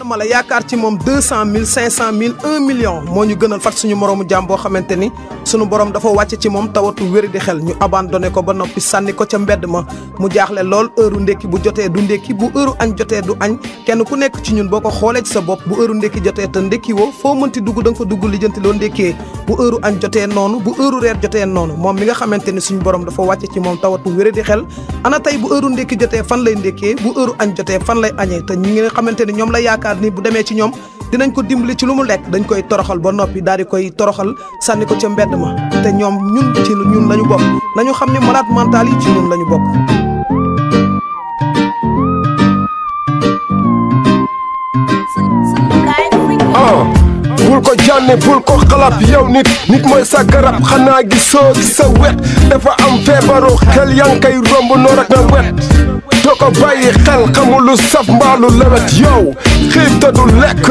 aadama la yaakaar ci moom 200 000 500 000 1 million moo ñu gënal fat suñu moroomu jaam boo xamante ni suñu borom dafa wàcc ci moom tawatu wéri di xel ñu abandonné ko ba noppi sànni ko ca mbedd ma mu jaaxle lool heure ndékki bu jotee du ndékki bu heure añ jotee du añ kenn ku nekk ci ñun boo ko xoolee ci sa bopp bu heure ndékki jotee te ndékki woo foo mënti dugg da nga fa dugg lijjanti loo ndékkee bu heure añ jotee noonu bu heure reer jotee noonu moom mi nga xamante ni suñu borom dafa wàcc ci moom tawatu wéri di xel ana tey bu heure ndékki jotee fan lay ndékkee bu heure añ jotee fan lay añee te ñi nga xamante ni ñoom la yaakaar ni bu demee ci ñoom dinañ ko dimbali ci lu mu lekk dañ koy toroxal ba noppi daal di koy toroxal sànni ko ca mbedd ma te ñoom ñun ci ñun lañu bokk nañu xam ne malade mental yi ci ñun lañu bokk. bul ko jànni bul ko xalab yow nit mooy sa garab xanaa gisoo gi sa wet dafa am feebaru xel yaa ngi koy romb noor ak na wet doo ko bàyyi xel xamul lu saf mbaalu lewet yow xiif te du lekk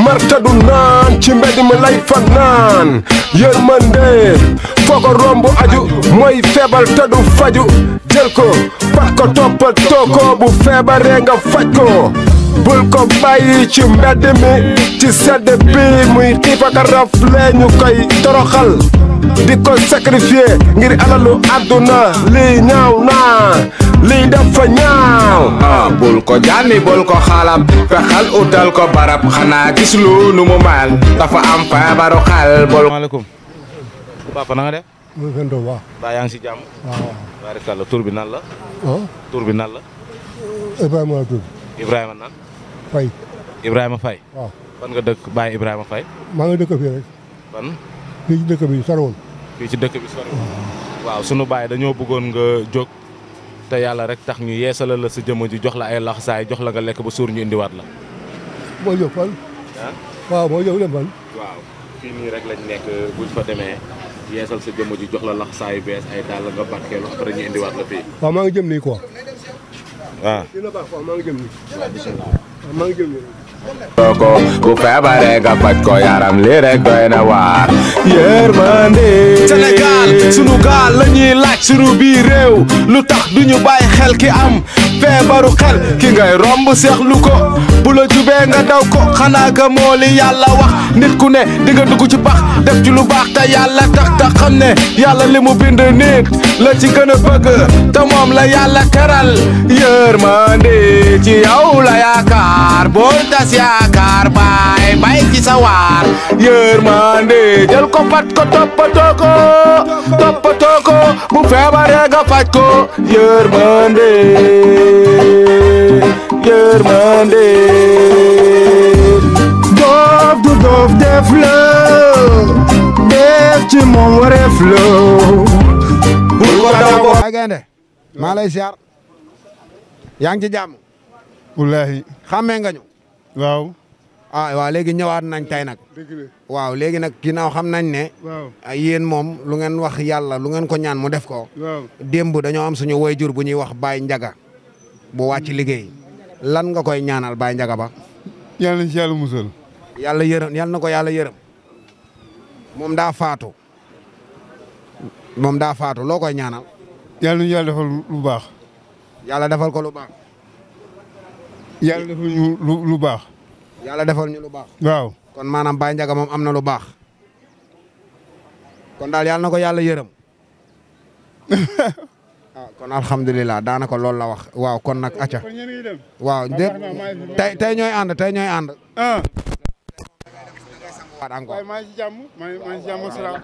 mar te du naan ci mbedd mi lay fanaan yërmande foo ko romb aju mooy feebar te du faju jël ko fat ko toppatoo ko bu feebaree nga faj ko bul ko bàyyi ci mbedd mi ci sedd bi muy xiif ak rafle ñu koy toroxal di ko sacrifier ngir alalu àdduna lii ñaaw naa lii dafa ñaaw bul ko jànni bul ko xalab fexal utal ko barab xanaa gis lu nu mu mel dafa am feebaru xel bul. Maaleykum papa na nga def. mu ngi gën a baa yaa ngi si jàmm. waaw. barikàlla tur bi nan la. tur bi nan la. Ibrahima la tudd. Ibrahima nan. Faye. Ibrahima Faye. waaw. fan nga dëkk Baye Ibrahima Faye. maa ngi dëkk fii rek. fan. fii ci dëkk bi soriwul. fii ci dëkk bi soriwul. waaw sunu baay dañoo bëggoon nga jóg te yàlla rek tax ñu yeesala la sa jëmm ji jox la ay laxsaay jox la nga lekk ba suur ñu indiwaat la. moo jóg fan. ah. waaw moo jóg dem fan. waaw fii nii rek lañ nekk buñ fa demee yeesal sa jëmm ji jox la laxsaay bees ay dàll nga barkeelu après ñu indiwaat la fii. waaw maa ngi jëm nii quoi. waaw. dina baax quoi maa ngi jëm nii. waaw maa ngi jëm nii. ko bu feebaree nga faj ko yaram lii rek doy na waar yërmande. Sénégal sunu gaal la ñuy laaj sunu biir réew lu tax duñu bàyyi xel ki am feebaru xel ki ngay romb seexlu ko bu la jubee nga daw ko xanaa ga moo li yàlla wax nit ku ne di nga dugg ci pax def ci lu baax te yàlla tax te xam ne yàlla li mu bind nit la ci gën a bëgg te moom la yàlla teral yërmande ci yow la yaakaar boo tas yaakaar baay bay ci sa waar yërmande jël ko fat ko toppatoo ko bu feebaree nga faj ko yërmande doof du doof def la def ci moom wareef la. bul ko daw ko ay gaynde maa lay siyaar yaa ngi ci jàmm. wallaahi. xàmmee nga ñu. waaw. waaw léegi ñëwaat nañ tey nag. waaw léegi nag ginnaaw xam nañ ne. waaw. yéen moom lu ngeen wax yàlla lu ngeen ko ñaan mu def ko. waaw. démb dañoo am suñu wayjur bu ñuy wax Baye Ndiaga bu wàcc liggéey lan nga koy ñaanal Baye Ndiaga ba. yàlla na ci yàlla musal. yàlla yërëm yàlla na ko yàlla yërëm. moom daa faatu. loo koy ñaanal. yàlla na ñu yàlla defal lu baax. yàlla defal ko lu baax. yàlla defal ñu lu baax. yàlla defal ñu lu baax. waaw. kon maanaam Baye Ndiaga moom am na lu baax. kon daal yàlla na ko yàlla yërëm. kon alhamdulilah daanaka loolu la wax waaw kon nag acca waaw tey ñooy ànd encore maa ngi ci jàmm maa ngi ci jàmm salaam.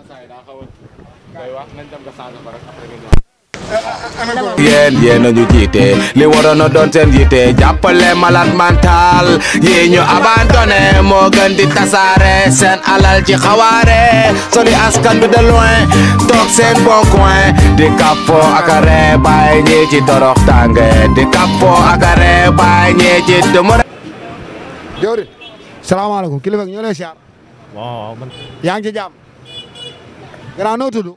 yéen a ñu jiite li waroon a doon seen yitte jàppale malade mental yi ñu abandonné moo gën di tasaare seen alal ci xawaare soli askan bi de loin toog seen bon coin di kappo akare bàyyi ñi ci torox tànge di kappo akare bàyyi ñi ci dëmër. jawri salaamaaleykum kilifa ñoo lay siyaar. waaw man. yaa ngi ci jàmm. gannaaw noo tudd.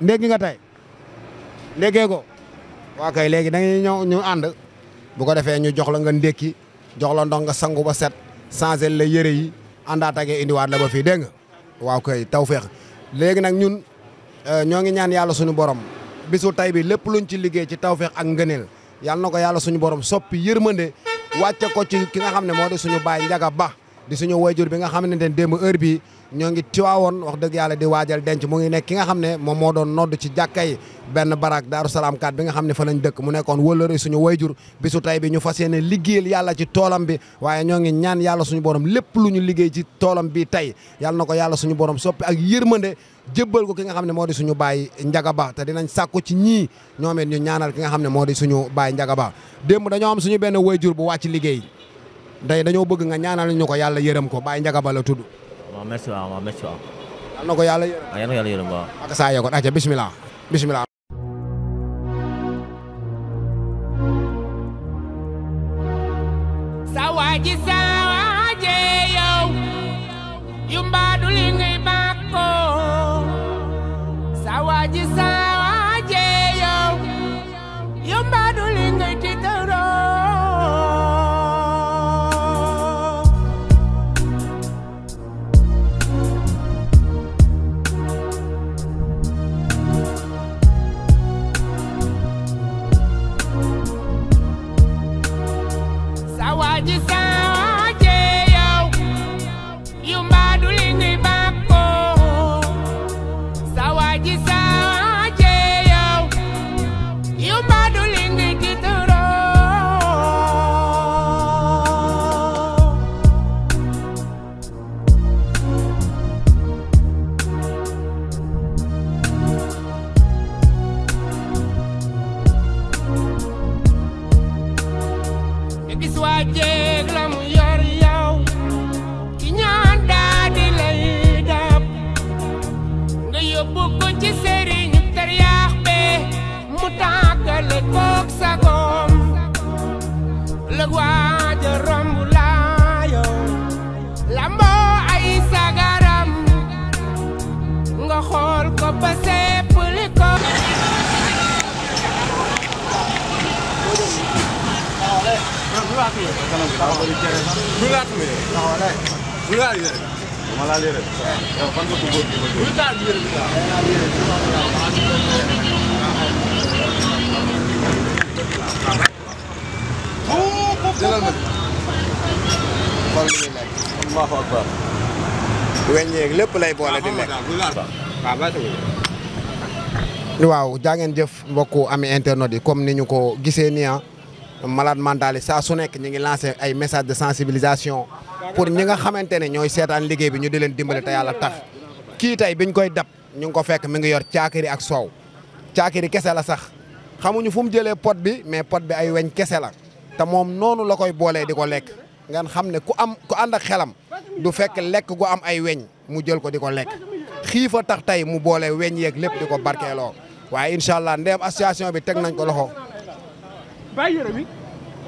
ndékki nga tey ndékkee ko waa kay léegi da ngay ñëw ñu ànd bu ko defee ñu jox la nga ndékki jox la ndox nga sangu ba set changé la yëre yi àndaat ak indiwaat la ba fii dégg nga waaw kay tawfeex léegi nag ñun ñoo ngi ñaan yàlla suñu borom bisu tay bi lépp luñ ci liggéey ci tawfeex ak ngëneel yàlla na ko yàlla suñu borom soppi yërmande wàcce ko ci ki nga xam ne moo di suñu baay Njaga Ba di suñu wayjur bi nga xamante ne démb heure bi ñoo ngi tiwaawoon wax dëgg yàlla di waajal denc mu ngi nekk ki nga xam ne moom moo doon nodd ci jàkkay benn barak Daaru Salaam 4 bi nga xam ne fa lañ dëkk mu nekkoon wëllëre suñu wayjur bisu tey bi ñu fas yéene liggéeyal yàlla ci toolam bi waaye ñoo ngi ñaan yàlla suñu borom lépp lu ñu liggéey ci toolam bi tey yàlla na ko yàlla suñu borom soppi ak yërmande jébbal ko ki nga xam ne moo di suñu baay Njaga Ba te dinañ sàkku ci ñii ñoom it ñu ñaanal ki nga xam ne moo di suñu baay Njaga Ba démb dañoo am suñu benn wayjur bu wàcc liggéey day dañoo bëgg nga ñaanal ñu ko yàlla yërëm ko baay Njaga Ba la tudd. waaw merci waaw merci waaw. yal na ko yàlla yërëm. waaw yal na yàlla yërëm waaw. ak saa yeekoon acca bismillah bismillah. Sawaji sawaje yow yumbadu li ngay bako sawaji sawaje yow yumbadu li ngay titaro sawaji sawaje yow yumbadu li ngay bako sawaji sawaje yow yumbadu li ngay titaro gis waa jéeg la mu yor yow ki ñaan daa di lay dab nga yóbbu ko ci sëriñu tariyaax be mu tàggale kook sagoom lëg waaja romb laa yow lamboo ay sagaram nga xool ko ba seppali ko Allahu akbar weññeeg lépp lay boole di lekk waaw jaa ngeen jëf mbokku ami internet yi comme ni ñu ko gisee nii malade mental yi saa su nekk ñu ngi lancé ay message de sensibilisation pour ñi nga xamante ne ñooy seetaan liggéey bi ñu di leen dimbale te yàlla tax kii tey biñ koy dab ñu ngi ko fekk mi ngi yor caakiri ak soow caakiri kese la sax xamuñu fu mu jëlee pot bi mais pot bi ay weñ kese la te moom noonu la koy boolee di ko lekk ngeen xam ne ku ànd ak xelam du fekk lekk gu am ay weñ mu jël ko di ko lekk xiifa tax tey mu boole weñ yeeg lépp di ko barkeeloo waaye incha allah ndéem association bi teg nañ ko loxo. bàyyi yére bi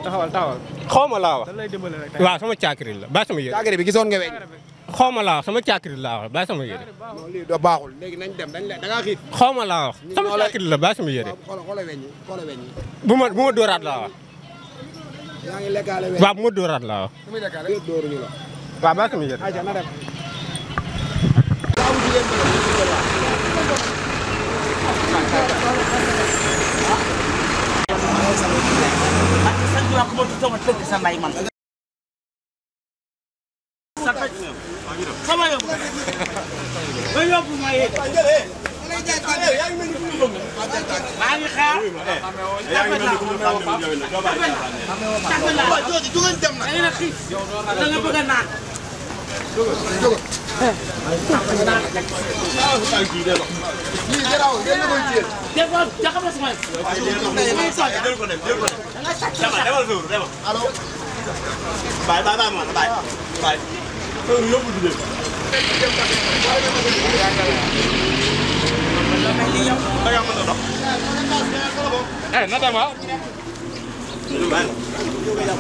taxawal xaw ma laa wax. dañ lay dimbale rek. waaw sama caakiri la bàyyi sama yére. caakiri bi gisoon nga weñ. xaw ma laa wax sama caakiri laa wax bàyyi sama yére. non lii doo baaxul léegi nañ dem da ngaa xiif. xaw ma laa wax sama caakiri la bàyyi sama yére. xoolal weñ yi xoolal weñ yi. bu ma dóoraat laa wax. yaa ngi lekkaale weñ. waaw bu ma dóoraat laa wax. su muy lekkaale dóoruñu la. waaw bàyyi sama yére. ayca na dem.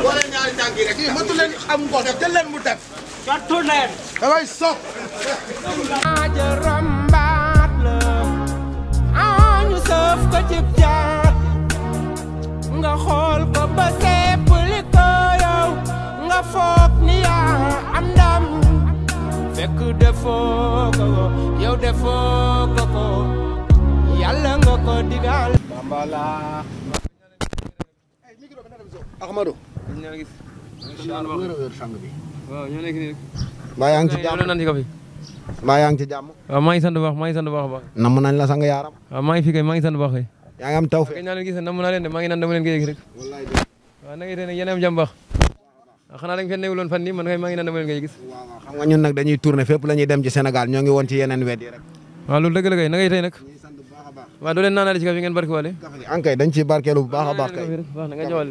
boole ñaari tànk yi rek mëntu leen xam ko def jël leen mu def jottu leen damay sopp aaja rombaat la ñu sëf ko cib jaar nga xool ko ba seppali ko yow nga foog ni yaa am ndam fekk defoo ko yow defoo ko yàlla nga ko digal Bambala Ahmadou waaw ñoo nekk nii rek. mbaa yaa ngi ci jàmm naan ci café. mbaa yaa ngi ci jàmm. waaw maa ngi sant bu baax maa ngi sant bu baax a baax. namm nañ la sang yaaram. waaw maa ngi fi kay maa ngi sant bu baax kay. yaa ngi am taw kay naa leen gis namm naa leen de maa ngi naan dama leen koy yëg rek. waaw na ngay tey nag yéen a am jàmm baax. waaw xanaa da nga fee newuloon fan nii man kay maa ngi naan dama leen koy gis. xam nga ñun nag dañuy tourner fépp la ñuy dem ci Sénégal ñoo ngi woon ci yeneen wet yi rek. waaw loolu dëgg la kay na ngay tey nag. waaw doo leen naanaale ci café ngeen barke waale. ankay dañ ciy barkeelu bu baax a baax kay. baax na nga joxal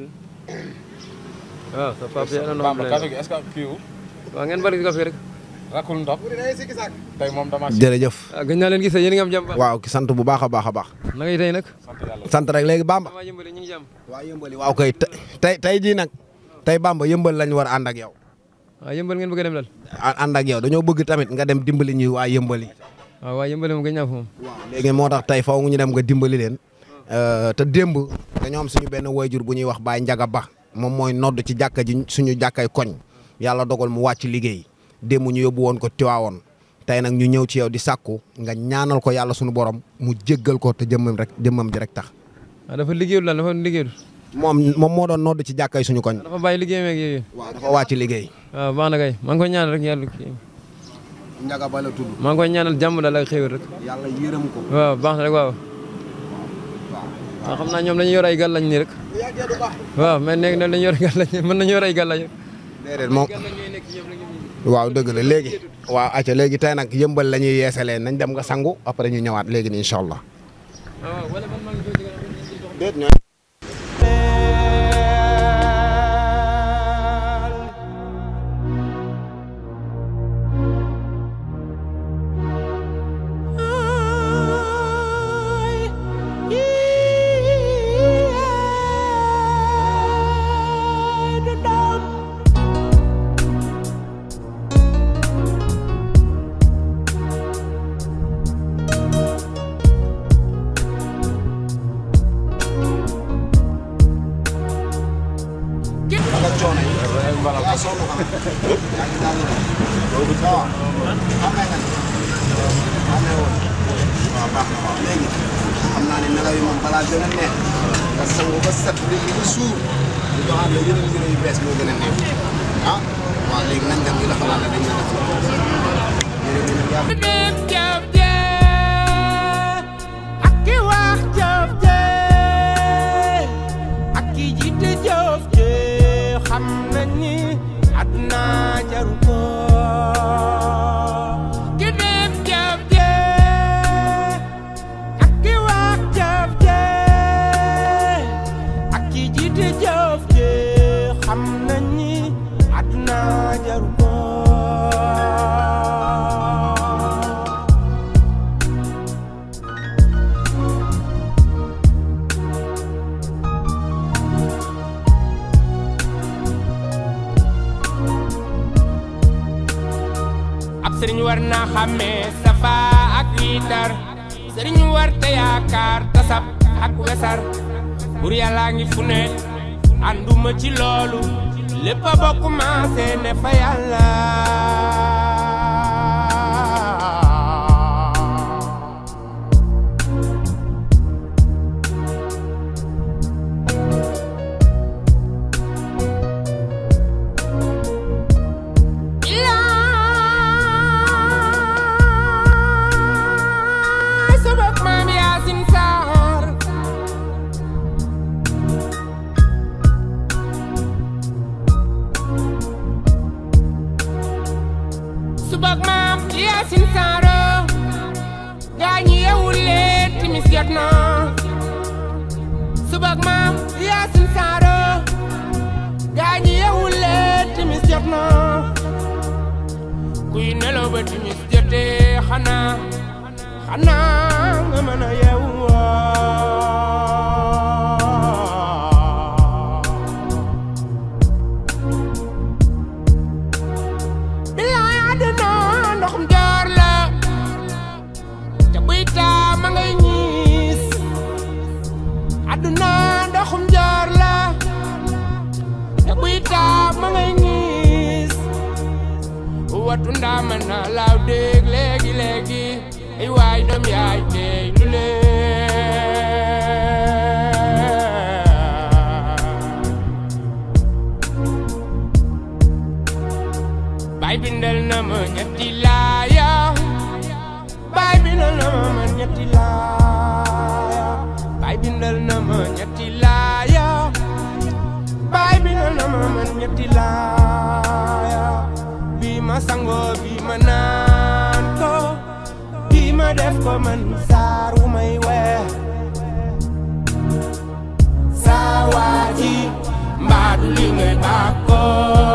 waaw sa papa yi ana Bamba café gi est-ce que kii wu. waaw ngeen barke ci café rek. rakul ndox. tey moom dama. jërëjëf. waaw gën naa leen gis yéen a ngi am jàmm. waaw ki sant bu baax a baax a baax. na ngay tey nag. sant rek léegi Bamba. waa yëmbali ñu ngi jàmm. waa yëmbali waaw kay tey jii nag tey Bamba yëmbal lañ war a ànd ak yow. waaw yëmbal ngeen bëgg a dem dal. ànd ak yow dañoo bëgg tamit nga dem dimbali ñuy waa yëmbali. waaw waa yëmbali moom gën ñaa fa moom. léegi moo tax tey faw ñu dem nga dimbali leen te démb dañoo am suñu benn wayjur bu ñuy wax Baye Njaga Ba moom mooy nodd ci jàkka ji suñu jàkkay koñ yàlla dogal mu wàcc liggéey démb ñu yóbbu woon ko Tiwaawoon tey nag ñu ñëw ci yow di sàkku nga ñaanal ko yàlla suñu borom mu jéggal ko te jëmmam ji rek tax. waaw dafa liggéeyul daal dafa liggéeyul. moom moo doon nodd ci jàkkay suñu koñ. dafa bàyyi liggéey meeg yooyu. waaw dafa wàcc liggéey. waaw baax na kay maa ngi koy ñaanal rek yàlla kii. Njaga Ba la tudd. maa ngi koy ñaanal jàmm daal ak xéwal rek. yàlla yërëm ko. waaw baax na rek waaw. waaw xam naa ñoom dañuy yor ay gàllañ nii rek. waaw mais léegi nag dañuy yor gàllañ mën nañu yor ay gàllañ. déedéet moom waaw dëgg la léegi. waaw acca léegi tey nag yëmbal la ñuy yeesalee nañ dem nga sangu après ñu ñëwaat léegi nii incha allah. sëriñ war na xàmmee safa ak wiitar sëriñ war te yaakaar tasab ak wesar bur yàlla ngi fu ne ànduma ci loolu lépp a bokk maase ne fa yàlla subak maam Yaasin Saaro gaañi yeewul leen timis jot na subak maam Yaasin Saaro gaañi yeewul leen timis jot na kuy nelaw ba timis jotee xanaa nga mën a yeewu aduna ndoxum jaar la te buy taa ma ngay ñiis watu ndaa mën na laaw dégg léegi ay waay doom yaay tey lu leen Baay bindal na ma ñetti laaya Baay bindal na ma man ñetti laaya Baay bindal na ma ñetti laaya Baay bindal na ma man ñetti laaya bi ma sangoo bi ma naan ko bi ma def ko man saar wu may weex saa waaji mbaadu li ngay bàkkoo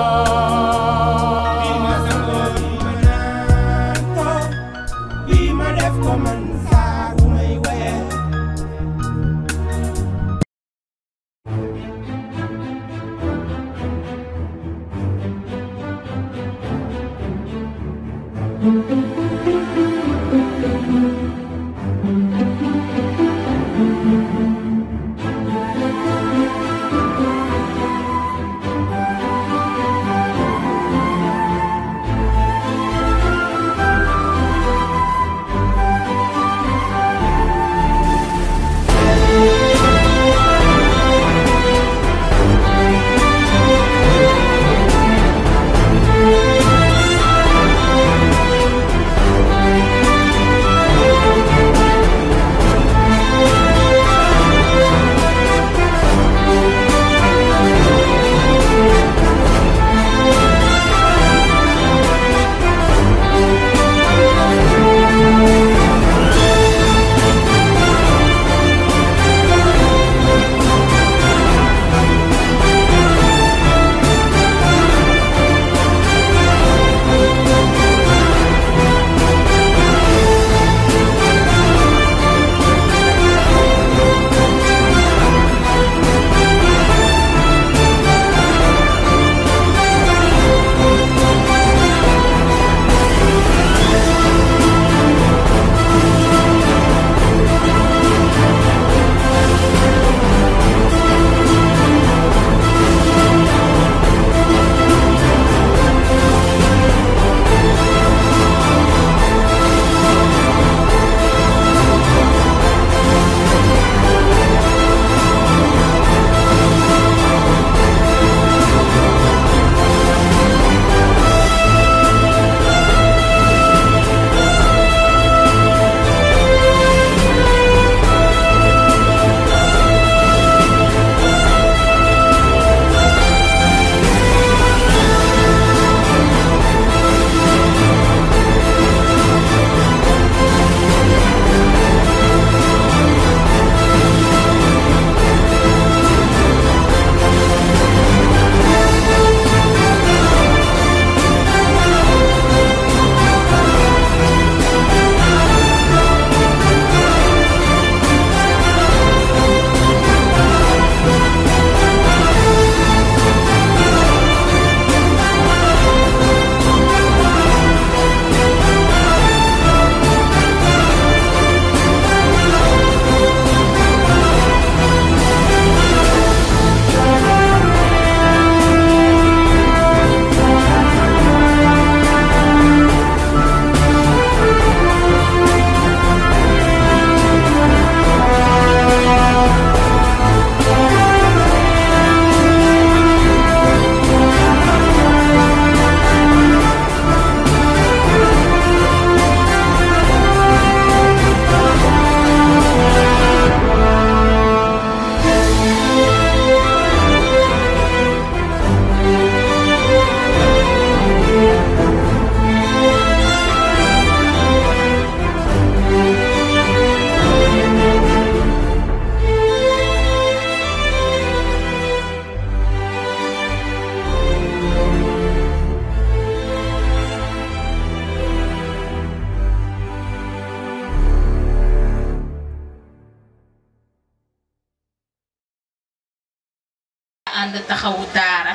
ànd taxawu daara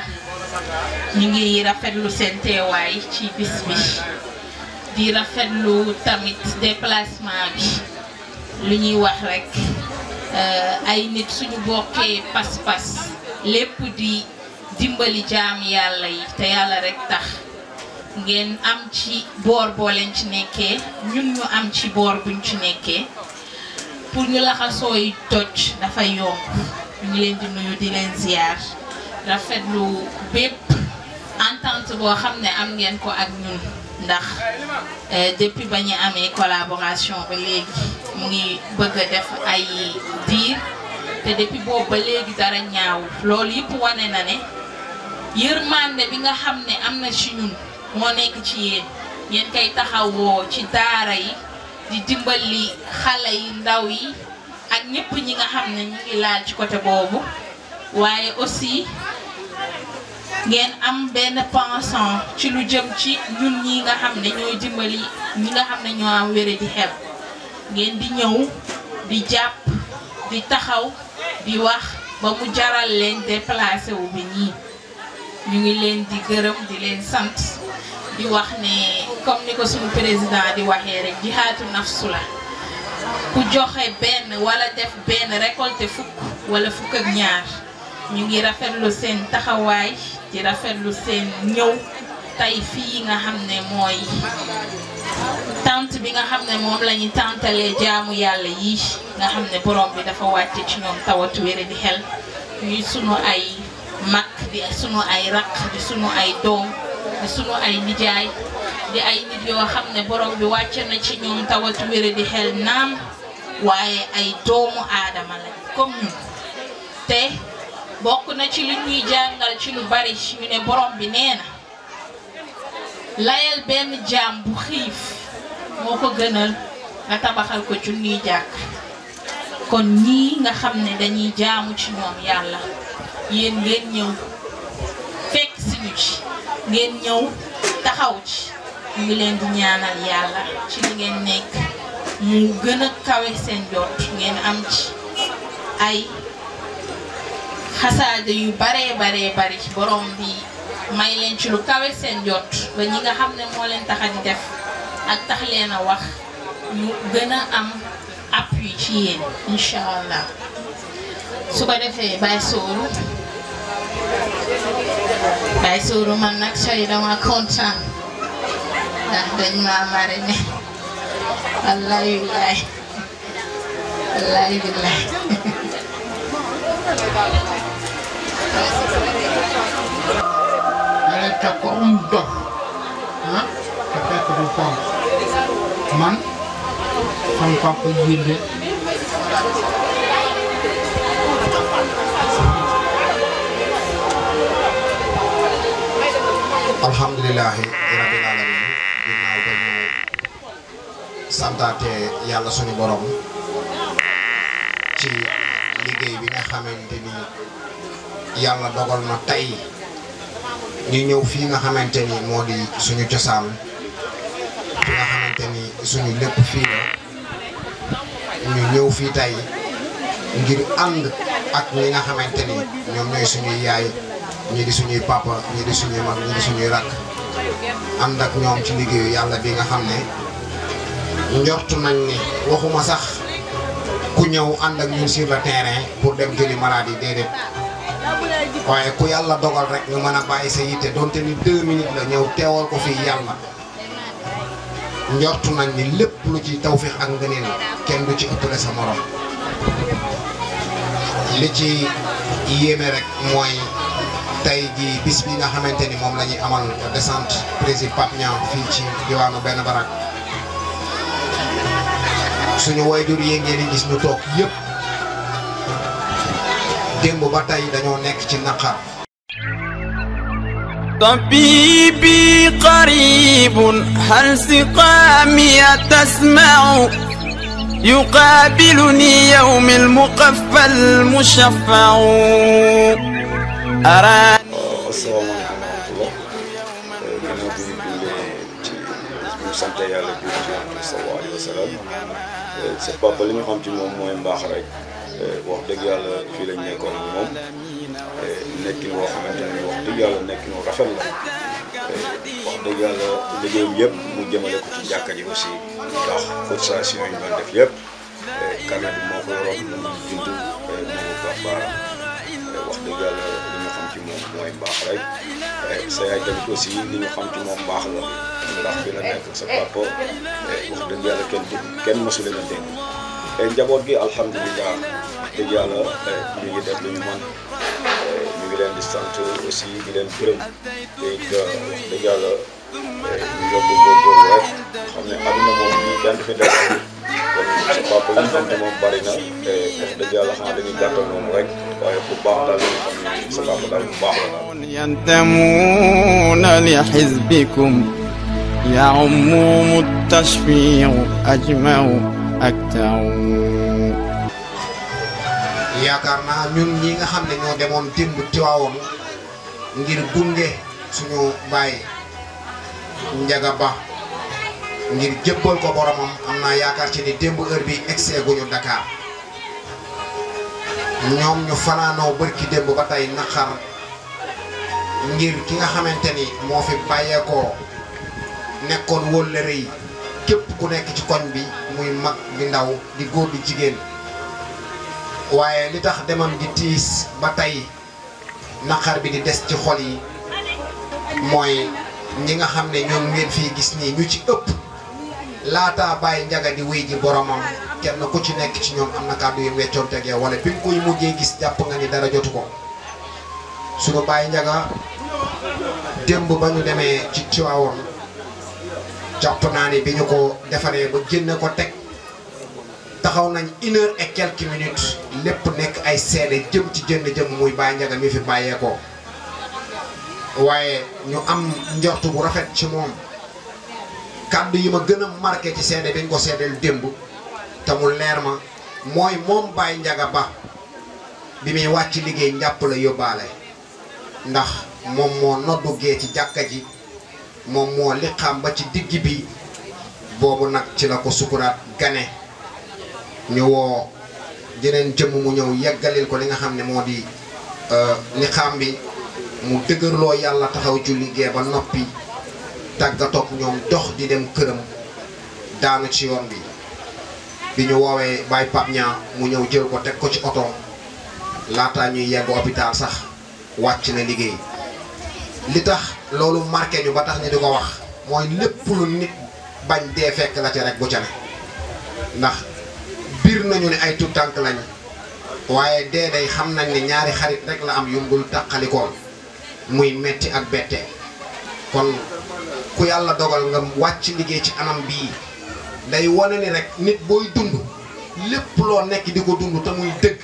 ñu ngi rafetlu seen teewaay ci bis bi di rafetlu tamit déplacement bi lu ñuy wax rek ay nit suñu bokkee pas-pas lépp di dimbali jaam yàlla yi te yàlla rek tax ngeen am ci boor boo leen ci nekkee ñun ñu am ci boor buñ ci nekkee pour ñu laxasooy toj dafa yomb ñu leen di nuyu di leen ziar rafetlu bépp entente boo xam ne am ngeen ko ak ñun ndax depuis ba ñu amee collaboration ba léegi mu ngi bëgg a def ay diir te depuis boobu ba léegi dara ñaaw loolu yëpp wane na ne yërmande bi nga xam ne am na ci ñun moo nekk ci yéen ngeen koy taxawoo ci daara yi di dimbali xale yi ndaw yi ak ñëpp ñi nga xam ne ñu ngi laal ci côté boobu waaye aussi ngeen am benn pensant ci lu jëm ci ñun ñi nga xam ne ñooy dimbali ñi nga xam ne ñoo am wéré di xel ngeen di ñëw di jàpp di taxaw di wax ba mu jaral leen déplacé wu bi ñii ñu ngi leen di gërëm di leen sant di wax ne comme ni ko suñu président di waxee rek jihaatu nafsu la ku joxe benn wala def benn récolté fukk wala fukk ak ñaar ñu ngi rafetlu seen taxawaay di rafetlu seen ñëw tey fii nga xam ne mooy tant bi nga xam ne moom la ñu tantalee jaamu yàlla yi nga xam ne borom bi dafa wàcce ci ñoom tawatu wéré di xel ñuy sunu ay mag di sunu ay rakk di sunu ay doom di sunu ay nijaay di ay nit yoo xam ne borom bi wàcce na ci ñoom tawatu wéré di xel naam waaye ay doomu aadama lañ comme ñun te bokk na ci li ñuy jàngal ci lu bari ñu ne borom bi nee na layal benn jaam bu xiif moo ko gënal nga tabaxal ko junniy jàkk kon ñii nga xam ne dañuy jaamu ci ñoom yàlla yéen ngeen ñëw fekk si ñu ci ngeen ñëw taxaw ci ñu ngi leen di ñaanal yàlla ci li ngeen nekk mu gën a kawe seen jot ngeen am ci ay xasaade yu baree bari borom bi may leen ci lu kawe seen jot ba ñi nga xam ne moo leen tax a di def ak tax leen a wax ñu gën a am appui ci yéen incha allah su ko defee Baye Sourou man nag say dama kontaan ndax dañ ma marine wallahi billahi te ko dox te fekk du foofu man sama papa Jinde alhamdulilahi rabbil alamin ginnaaw ba ñu santaate yàlla suñu borom ci liggéey bi nga xamante ni yàlla dogal na tey ñu ñëw fii nga xamante ni moo di suñu cosaan fi nga xamante ni suñu lépp fii la ñu ñëw fii tey ngir ànd ak ñi nga xamante ni ñoom ñooy suñuy yaay ñii di suñuy papa ñii di suñuy mag ñii di suñuy rakk ànd ak ñoom ci liggéeyu yàlla bi nga xam ne njortu nañ ni waxuma sax ku ñëw ànd ak ñun sur le terrain pour dem jëli maladie déedéet waaye ku yàlla dogal rek nga mën a bàyyi sa yitte donte ni 2 minutes la ñëw teewal ko fii yàlla njortu nañ ni lépp lu ci tawfiix ak ngëneel kenn du ci ëppale sa morom li ci yéeme rek mooy tey ji bis bi nga xamante ni moom la ñuy amal descente président Pape Niang fii ci diwaanu benn barak suñu waajur yi ngeen di gis ñu toog yëpp démb ba tey dañoo nekk ci naqar طبيبي قريب هل سقامي تسمع يقابلني يوم المقفى المشفع أراني sant yàlla bi sallallahu alayhi wa sallam sa papa li ñu xam ci moom mooy mbaax rek wax dëgg yàlla fii lañ nekkoon ak moom nekkin woo xamante ne wax dëgg yàlla nekkin wu rafet la wax dëgg yàlla liggéeyam yëpp mu jëmale ko ci jàkka ji aussi ndax cotisation yi ñu doon def yëpp carnet bi moo ko yoroon mu bind mu baax baara wax dëgg yàlla li ñu xam ci moom mooy mbaax rek sa yaay tamit aussi li ñu xam ci moom mbaax la ndax bi la nekk sa papa wax dëgg yàlla kenn mësu leen a dégg njaboot gi alhamdulilah dëgg yàlla ñu ngi def lu ñu mën ñu ngi leen di sant aussi di leen gërëm te it wax dëgg yàlla ñu yokk góorgóorlu rek xam ne àdduna moom ñu benn fi def kon sa papa yi xam ne moom bari na te wax dëgg yàlla xanaa dañuy gàttal noonu rek waaye bu baax daal ñu xam ne sa papa daal bu baax la daal. yantamuuna li xizbikum يعمهم التشفيع أجمع أكتر. yaakaar naa ñun ñi nga xam ne ñoo demoon démb Tiwaawoon ngir gunge suñu baay Ndiaga Ba ngir jébbal ko boromam am naa yaakaar ci ni démb heure bi egsee guñu Dakar ñoom ñu fanaanoo bërki démb ba tey naqar ngir ki nga xamante ni moo fi bàyyeekoo nekkoon wóllëre yi képp ku nekk ci koñ bi muy mag di ndaw di góor di jigéen waaye li tax demam di tiis ba tey naqar bi di des ci xol yi mooy ñi nga xam ne ñoom ngeen fii gis nii ñu ci ëpp laataa Baye Ndiaga di wéy ji boromam kenn ku ci nekk ci ñoom am na kàddu yu weccoon tegee wala bi nga koy mujjee gis jàpp nga ni dara jotu ko sunu Baye Ndiaga démb ba ñu demee ci Tiwaawoon jàpp naa ni bi ñu ko defaree ba génne ko teg taxaw nañ 1 heure et quelques minutes lépp nekk ay seede jëm ci jëm muy Baye Ndiaga mi fi bàyyeekoo waaye ñu am njortu bu rafet ci moom kàddu yi ma gën a marqué ci seede bi ñu ko seedeel démb te mu leer ma mooy moom Baye Ndiaga Ba bi muy wàcc liggéey njàpp la yóbbaale ndax moom moo noddu gee ci jàkka ji moom moo liqaam ba ci digg bi boobu nag ci la ko sukuraat gane ñu woo jeneen jëmm mu ñëw yeggalil ko li nga xam ne moo di liqaam bi mu dëgërloo yàlla taxaw julli gee ba noppi tàggatoog ñoom dox di dem këram daanu ci yoon bi ñu woowee Baye Pape Niang mu ñëw jël ko teg ko ci oto laataa ñuy yegg hôpital sax wàcc na liggéey li tax loolu marqué ñu ba tax ñu di ko wax mooy lépp lu nit bañ dee fekk la ci rek bu ca ne ndax biir nañu ne ay tout tànk lañ waaye dee day xam nañ ne ñaari xarit rek la am yumbul tàqalikoon muy metti ak bette kon ku yàlla dogal nga wàcc liggéey ci anam bii day wane ni rek nit booy dund lépp loo nekk di ko dund te muy dëgg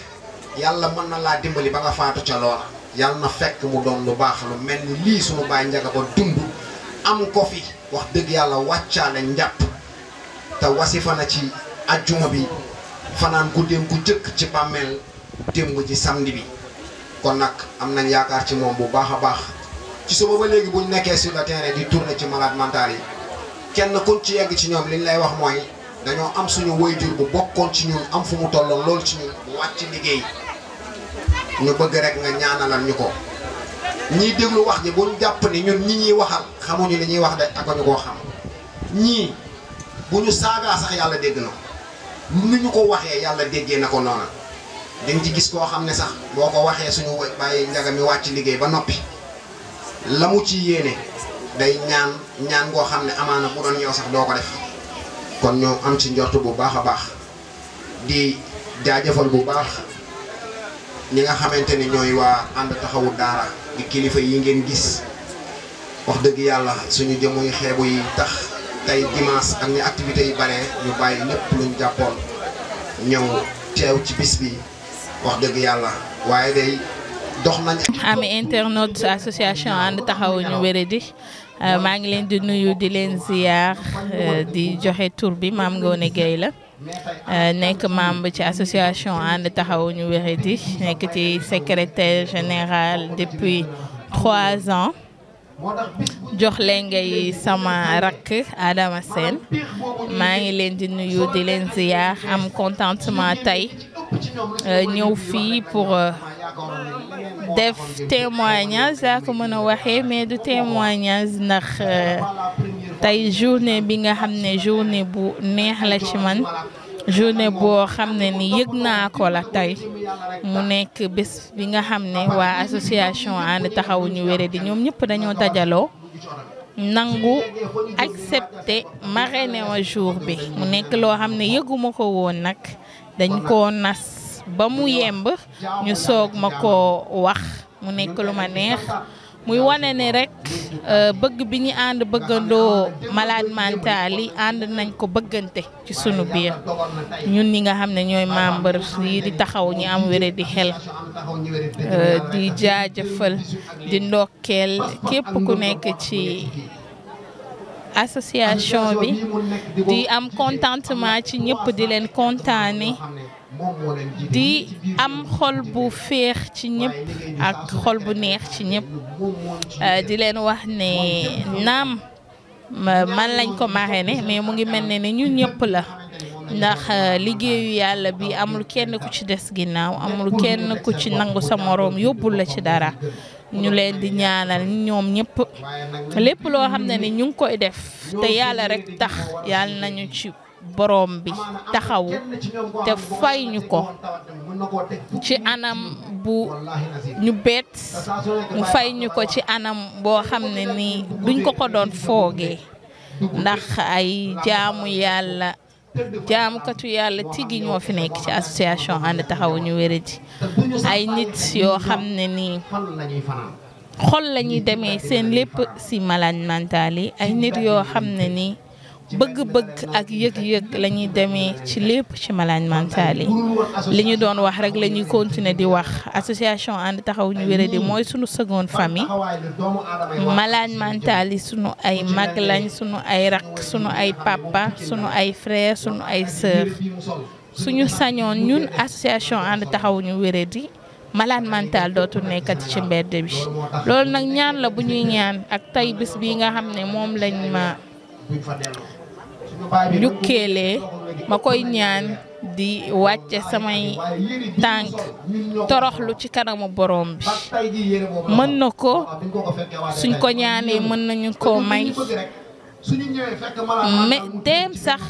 yàlla mën na laa dimbali ba nga faatu ca loola yàlla na fekk mu doon lu baax lu mel ni lii sunu Baye Ndiaga Ba dund am ko fi wax dëgg yàlla wàccaale njàpp te wasifa na ci ajjuma bi fanaan guddeem ku jëkk ci bàmmeel démb ci samedi bi kon nag am nañ yaakaar ci moom bu baax a baax ci suba ba léegi buñ nekkee sur le terrain di tourner ci malade mental yi kenn kuñ ci yegg ci ñoom liñ lay wax mooy dañoo am suñu waajur bu bokkoon ci ñun am fu mu tolloon loolu ci ñun bu wàcc liggéey ñu bëgg rek nga ñaanalal ñu ko ñiy déglu wax ji buñ jàpp ni ñun ñi ñuy waxal xamuñu li ñuy wax de ak ñu koo xam ñii bu ñu saagaa sax yàlla dégg na ni ñu ko waxee yàlla déggee na ko noona dañ ci gis koo xam ne sax boo ko waxee suñu Baye Ndiaga mi wàcc liggéey ba noppi la mu ci yéene day ñaan goo xam ne amaana bu doon yow sax doo ko def kon ñoo am ci njort bu baax a baax di jaajëfal bu baax ñi nga xamante ni ñooy waa ànd taxawu daara di kilifa yi ngeen gis wax dëgg yàlla suñu jëmuy xeebu yi tax tey dimanche ak ni activités yi bare ñu bàyyi lépp luñ jàppoon ñëw teew ci bis bi wax dëgg yàlla waaye day dox nañ. ami internaute association ànd taxawu ñu wéradi maa ngi leen di nuyu di leen ziar di joxe tur bi Mame Ngoné Gueye la nekk membre ci association ànd taxawu ñu wéradi nekk ci secrétaire général depuis 3 ans jox leen ngay sama rakk Adama Sène maa ngi leen di nuyu di leen ziar am contentement tey ñëw fii pour def témoignage laa ko mën a waxee mais du témoignage ndax tey journée bi nga xam ne journée bu neex la ci man journée boo xam ne ni yëg naa ko la tey mu nekk bés bi nga xam ne waa association ànd taxawu ñu wéradi ñoom ñëpp dañoo dajaloo nangu accepté marrainer wa jour bi mu nekk loo xam ne yëguma ko woon nag dañ koo nas ba mu yemb ñu soog ma ko wax mu nekk lu ma neex muy wane ne rek bëgg bi ñu ànd bëggandoo malade mental yi ànd nañ ko bëggante ci sunu biir ñun ñi nga xam ne ñooy membre yi di taxaw ñi am wéré di xel di jaajëfal di ndokkeel képp ku nekk ci association bi di am contentement ci ñëpp di leen kontaane di am xol bu féex ci ñëpp ak xol bu neex ci ñëpp di leen wax ne naam man lañ ko marraine mais mu ngi mel ne ñun ñëpp la ndax liggéeyu yàlla bi amul kenn ku ci des ginnaaw amul kenn ku ci nangu sa moroom yóbbul la ci dara ñu leen di ñaanal ñoom ñëpp lépp loo xam ne ni ñu ngi koy def te yàlla rek tax yàlla nañu ci borom bi taxawu te fay ñu ko ci anam bu ñu bett mu fay ñu ko ci anam boo xam ne ni duñ ko doon foogee ndax ay jaamu yàlla jaamukatu yàlla tigi ñoo fi nekk ci association ànd taxawu ñu wéradi ay nit yoo xam ne nii xol la ñuy demee seen lépp si malade mental yi ay nit yoo xam ne nii bëgg-bëgg ak yëg-yëg la ñuy demee ci lépp ci malade mental yi li ñu doon wax rek la ñuy continuer di wax association ànd taxawu ñu wéradi mooy sunu seconde famille malade mental yi sunu ay mag lañ sunu ay rak sunu ay papa sunu ay frère sunu ay sœur suñu sañoon ñun association ànd taxawu ñu wéradi malade mental dootul nekkati ci mbedd bi loolu nag ñaan la bu ñuy ñaan ak tey bis bi nga xam ne moom lañ ma njukkeelee ma koy ñaan di wàcce samay tànk toroxlu ci kanamu borom bi mën na ko suñ ko ñaanee mën nañu ko may mais dem sax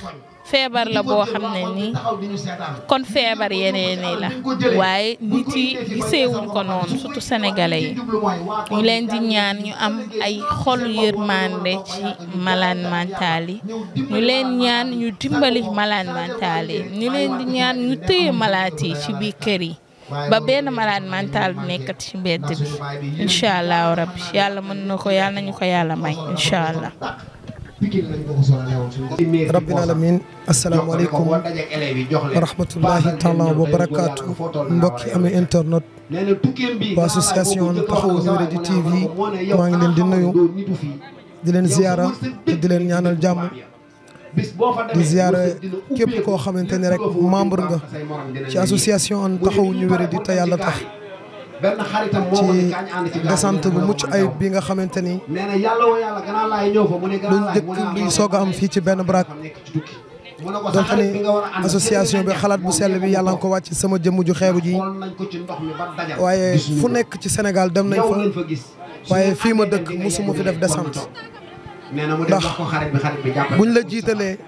feebar la boo xam ne nii kon feebar yeneen yi la waaye nit yi giseewuñ ko noonu surtout sénégalais yi ñu leen di ñaan ñu am ay xolu yërmande ci malade mental yi ñu leen ñaan ñu dimbali malade mental yi ñu leen di ñaan ñu tëye malade yi ci biir kër yi ba benn malade mental bu nekkat ci mbedd bi incha allah rabbi yàlla mën na ko yàlla nañu ko yàlla may incha allah. rabbil alamin asalaamaaleykum wa rahmatullahi taala wa barakaatu mbokki amee internet waa association taxawu ñu wéradi TV maa ngi leen di nuyu di leen ziyaara te di leen ñaanal jàmm di ziyaara képp koo xamante ne rek membre nga ci association taxawu ñu wéradi te yàlla tax ci descente bu mucc ayib bi nga xamante ni luñ njëkk luy soog a am fii ci benn baraak donte ni association bi xalaat bu sell bi yàlla nga ko wàcc sama jëmm ju xeebu ji waaye fu nekk ci Sénégal dem nañ fa waaye fii ma dëkk musuma fi def descente ndax buñ la jiitalee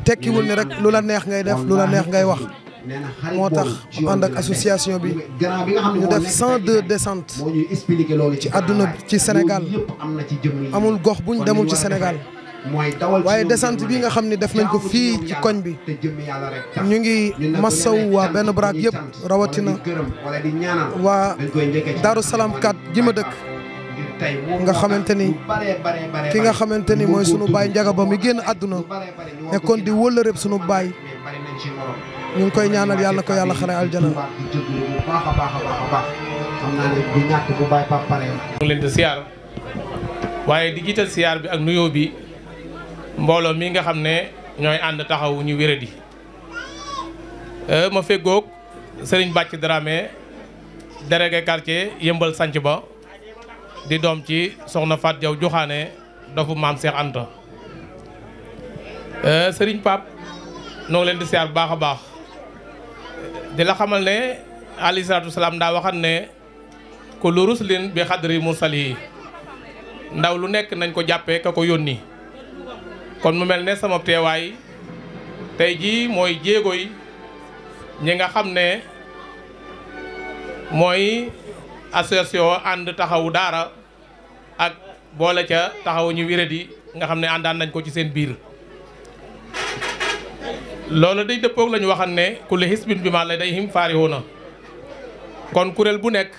tekkiwul ni rek lu la neex ngay def lu la neex ngay wax moo tax ànd ak association bi ñu def 102 descentes ci àdduna ci Sénégal amul gox buñ demul ci Sénégal waaye descente bi nga xam ne def nañ ko fii ci koñ bi ñu ngi massaw waa benn baraak yëpp rawatina waa Daaru Salaam 4 ji ma dëkk nga xamante ni ki nga xamante ni mooy sunu baay Njaga Ba mi génn àdduna nekkoon di wëllëreeb sunu baay ñu ngi koy ñaanal yàlla ko yàlla xare aljana. ngi leen di siyaar waaye di jiital siyaar bi ak nuyoo bi mbooloo mi nga xam ne ñooy ànd taxawu ñu wéradi ma feggoog Serigne Bàcc Dramé délégué quartier Yëmbal Sanc Ba di doom ci soxna Fat Jaw Joxaane dofu maam Cheikh Anta Serigne Pape noo ngi leen di siyaar bu baax a baax di la xamal ne alayhi salaatu wasalaam daa waxat ne kullu rusulin bi xadri mursali ndaw lu nekk nañ ko jàppee ka ko yónni kon mu mel ne sama teewaay tey jii mooy jéego yi ñi nga xam ne mooy association ànd taxawu daara ak boole ca taxawu ñu wéradi nga xam ne àndaan nañ ko ci seen biir loolu day dëppoog la ñu waxan ne kulli hisbin bi ma ladayhim faarihuuna kon kuréel bu nekk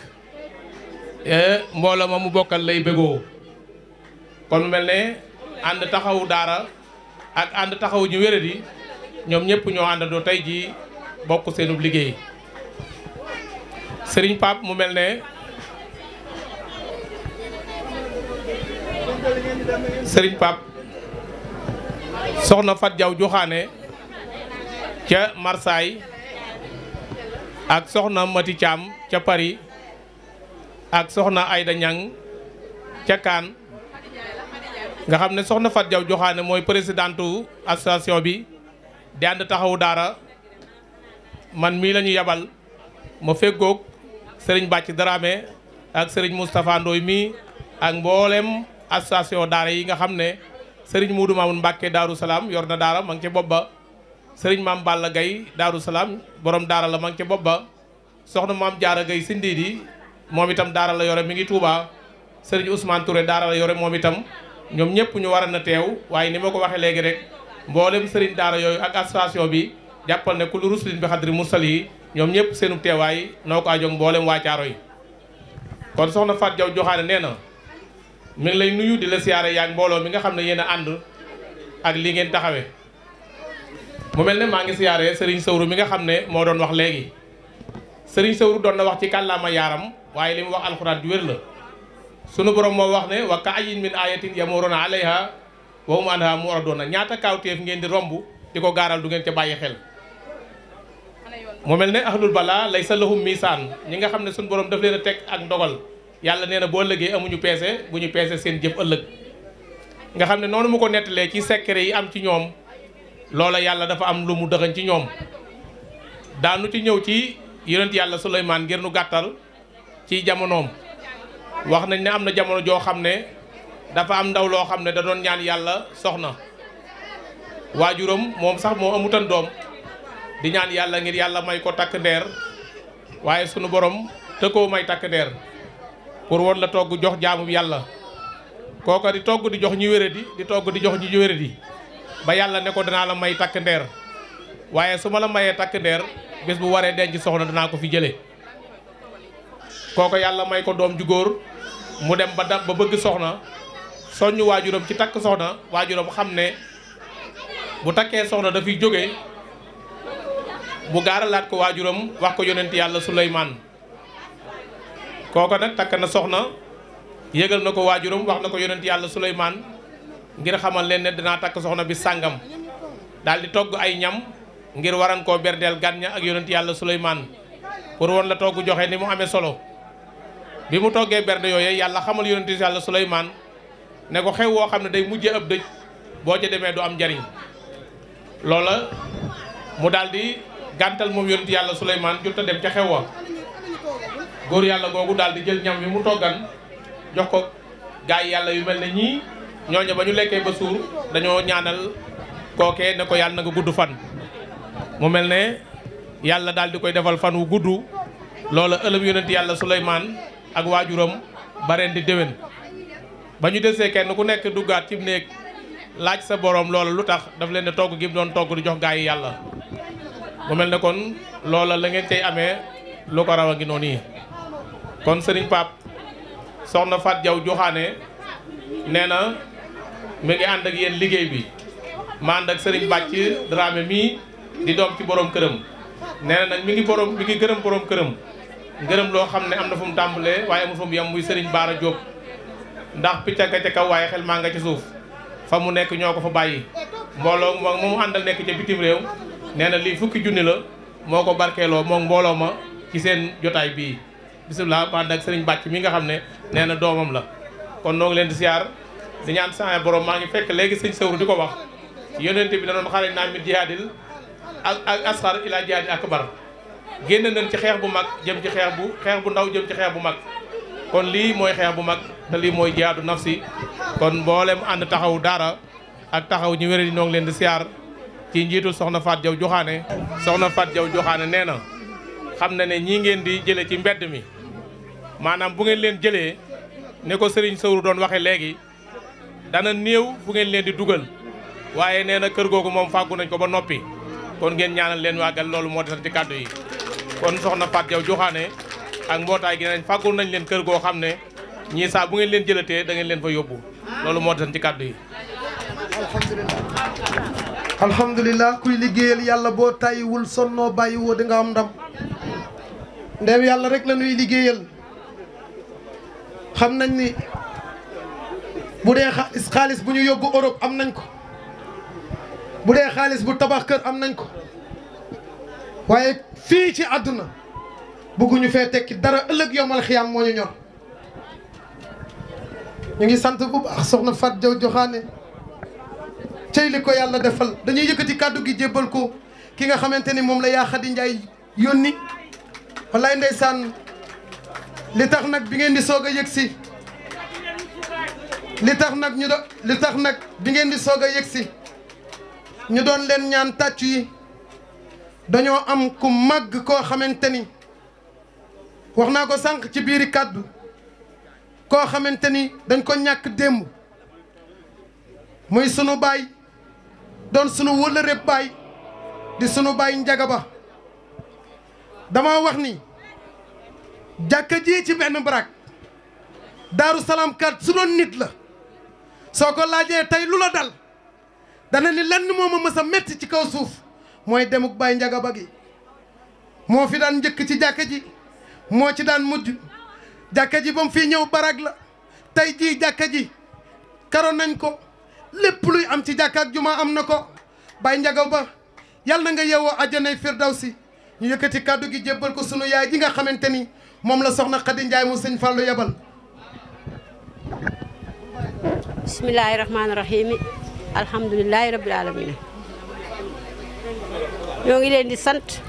mbooloo ma mu bokkal lay bégoo kon mel ne ànd taxawu daara ak ànd taxawu ñu wéradi ñoom ñëpp ñoo àndandoo tey jii bokk seenub liggéey Serigne Pape mu mel ne Serigne Pape soxna Fat Diaw Joxaane ca Marseille ak soxna Mati Thiam ca Paris ak soxna Ayda Ñang ca Kaan nga xam ne soxna Fat Diaw Joxaane mooy présidentu association bi di ànd taxawu daara man mii la ñu yabal ma feggoog Serigne Bàcc Dramé ak Serigne Moustapha Ndoy mii ak mboolem association daara yi nga xam ne Serigne Moudou Mamoun Mbacke Daaru Salaam yor na daara ma ngi ca bopp ba Serigne Maam Balla Gaye Daaru Salaam borom daara la ma ngi ca bopp ba soxna Maam Jaara Gaye Sindiidi moom itam daara la yore mi ngi Touba Serigne Ousmane Touré daara la yore moom itam ñoom ñëpp ñu war na teew waaye ni ma ko waxee léegi rek mboolem Serigne daara yooyu ak association bi jàppal ne ku lu ruslin bi xadri mursal yi ñoom ñëpp seenu teewaay noo ko ajoog mboolem waa Caaro yi kon soxna Fat Diaw Joxaane nee na mi ngi lay nuyu di la siyaare yaag mbooloo mi nga xam ne yéen a ànd ak li ngeen taxawee mu mel ne maa ngi siyaare Serigne Sawru mi nga xam ne moo doon wax léegi Serigne Sawru doon na wax ci kàllaama yaaram waaye li mu wax alxuraan ju wér la sunu borom moo wax ne wa ka'ayyin min ayatin yamuruna alayha wa hum anha mu'riduna ñaata kaawteef ngeen di romb di ko gaaral du ngeen ca bàyyi xel mu mel ne ahlul bala laysa lahum misaan ñi nga xam ne sunu borom daf leen a teg ak ndogal yàlla nee na boo ëllëgee amuñu peese bu ñu peese seen jëf ëllëg nga xam ne noonu mu ko nettalee ci secret yi am ci ñoom loola yàlla dafa am lu mu dëxañ ci ñoom daanu ci ñëw ci yonent yàlla Suleymaan ngir nu gàttal ci jamonoom wax nañ ne am na jamono joo xam ne dafa am ndaw loo xam ne da doon ñaan yàlla soxna waajuram moom sax moo amutan doom di ñaan yàlla ngir yàlla may ko takk ndeer waaye sunu borom te koo may takk ndeer pour woon la togg jox jaamu yàlla kooka di togg di jox ñu wéradi di togg di jox ñu wéradi ba yàlla ne ko danaa la may takk ndeer waaye su ma la mayee takk ndeer bés bu waree denc soxna danaa ko fi jëlee kooka yàlla may ko doom ju góor mu dem ba bëgg soxna soññ waajuram ci takk soxna waajuram xam ne bu takkee soxna dafiy jóge bu gaaralaat ko waajuram wax ko yonent yàlla Suleymaan kooka nag takk na soxna yëgal na ko waajuram wax na ko yonent yàlla Suleymaan ngir xamal leen ne dinaa takk soxna bi sàngam daal di togg ay ñam ngir waran koo berdeel gan ña ak yonent yàlla Suleymaan pour woon la togg joxe ni mu amee solo bi mu toggee berde yooyu yàlla xamal yonent yàlla Suleymaan ne ko xew woo xam ne day mujje ab dëj boo ca demee du am njariñ loola mu daal di gàntal moom yonent yàlla Suleymaan jot a dem ca xew wa góor yàlla googu daal di jël ñam wi mu toggan jox ko gaay yàlla yu mel ne ñii ñooñu ba ñu lekkee ba suur dañoo ñaanal kookee ne ko yàlla na nga gudd fan mu mel ne yàlla daal di koy defal fan wu gudd loola ëlëm yonent yàlla Suleymaan ak waajuram ba ren di déwén ba ñu desee kenn ku nekk duggaat ci néeg laaj sa borom loola lu tax daf leen ne togg gi mu doon togg di jox gaay yi yàlla mu mel ne kon loola la ngeen cay amee lu ko raw a ngi noonu yi kon Serigne Pape soxna Fat Diaw Joxaane nee na mi ngi ànd ak yéen liggéey bi ma ànd ak Serigne Bàcc Dramé mii di doom ci borom këram nee na nag mi ngi gërëm borom këram ngërëm loo xam ne am na fu mu tàmbalee waaye amul fu mu yem muy Serigne Baara Diop ndax picca nga ca kaw waaye xel maa nga ci suuf fa mu nekk ñoo ko fa bàyyi mbooloo moom mu àndal nekk ca bitim réew nee na lii fukki junni la moo ko barkeeloo moom mbooloo ma ci seen jotaay bii bisimilah ma ànd ak Serigne Bàcc mi nga xam ne nee na doomam la kon noo ngi leen di siyaar di ñaan saa borom maa ngi fekk léegi sëñ Sawru di ko wax yonent bi da doon xare naa mit jihaadil ak asxar ila jihaadil akbar génn nañ ci xeex bu mag jëm ci xeex bu ndaw jëm ci xeex bu mag kon lii mooy xeex bu mag te lii mooy jihaadu nafsi kon mboolem ànd taxaw daara ak taxaw ñu wéra di noo ngi leen di siyaar ci njiitul soxna Fat Diaw Joxaane soxna Fat Diaw Joxaane nee na xam na ne ñii ngeen di jële ci mbedd mi maanaam bu ngeen leen jëlee ne ko Serigne Sawru doon waxe léegi dana néew fu ngeen leen di dugal waaye nee na kër googu moom fàggu nañ ko ba noppi kon ngeen ñaanal leen waagal loolu moo desal ci kàddu yi kon soxna Fat Diaw Joxaane ak mbootaay gi nañ fàggul nañ leen kër goo xam ne ñii saa bu ngeen leen jëlatee da ngeen leen fa yóbbu loolu moo tax ci kàddu yi. alhamdulilah kuy liggéeyal yàlla boo tàyyiwul sonnoo bàyyiwoo di nga am ndam ndeem yàlla rek la ñuy liggéeyal xam nañ ni bu dee xaalis bu ñu yóbbu Europe am nañ ko bu dee xaalis bu tabax kër am nañ ko waaye fii ci àdduna bëgguñu fee tekki dara ëllëg yomal xiyaam moo ñu ñor ñu ngi sant bu baax soxna Fat Jaw Joxaane cey li ko yàlla defal dañuy yëkkati kàddu gi jébbal ko ki nga xamante ni moom la yaa Xadi Njaay yónni wallaay ndeysaan li tax nag bi ngeen di soog a yëg si li tax nag bi ngeen di soog a yëg si ñu doon leen ñaan tàccu yi dañoo am ku màgg koo xamante ni wax naa ko sànq ci biiri kàddu koo xamante ni dañ ko ñàkk démb muy sunu baay doon sunu wëllëre baay di sunu baay Njaga Ba dama wax ni jàkka ji ci benn barak Daaru Salaam kat su doon nit la soo ko laajee tey lu la dal dana ni lenn moo ma mës a métti ci kaw suuf mooy demuk baay Njaga Ba gi moo fi daan njëkk ci jàkka ji moo ci daan mujj jàkka ji ba mu fii ñëw barak la tey jii jàkka ji karo nañ ko lépp luy am ci jàkka ak juma am na ko baay Njaga Ba yàlla na nga yeewoo àjjanay firdawsi ñu yëkkati kàddu gi jébbal ko sunu yaay ji nga xamante ni moom la soxna Xadi Njaay mu sëñ Fàllu yebal bismillaahi rahmaani rahiim alhamdulillaahi rabbil aalamiin ñoo ngi leen di sant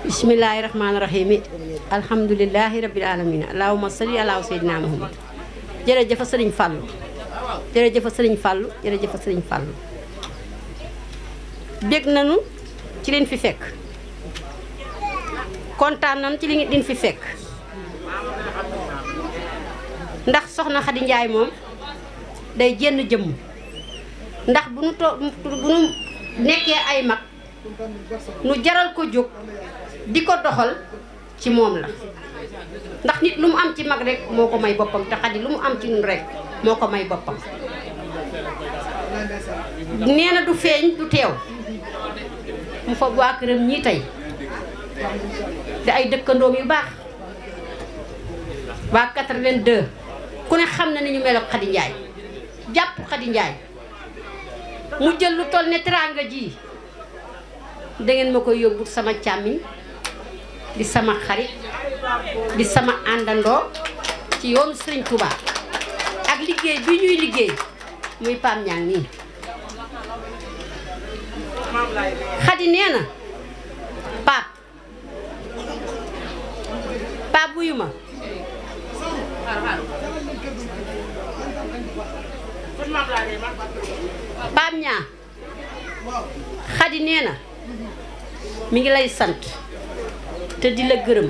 bismillaahi rahmaani rahiim alhamdulillaahi rabbil aalamiin allahumma salli ala sayyidina Muhammad jërëjëf sëriñ Fàllu jërëjëf sëriñ Fàllu jërëjëf sëriñ Fàllu dégg nañu ci leen fi fekk kontaan nañu ci li ngeen fi fekk ndax soxna Xadi Njaay moom day jenn jëmm ndax bu nu nekkee ay mag nu jaral ko jóg di ko doxal ci moom la ndax nit lu mu am ci mag rek moo ko may boppam te Xadi lu mu am ci nun rek moo ko may boppam nee na du feeñ du teew mu fa waa këram ñii tey di ay dëkkandoom yu baax waa 82 ku ne xam na ni ñu mel ak Xadi Njaay jàpp Xadi Njaay mu jël lu toll ne teraanga ji dangeen ma koy yóbbu sama càmmiñ di sama xarit di sama àndandoo ci yoonu Sëriñ Touba ak liggéey bi ñuy liggéey muy Pam Ñaang nii Xadi nee na Paap wuyu ma Pam Ñaang Xadi nee na mi ngi lay sant te di la gërëm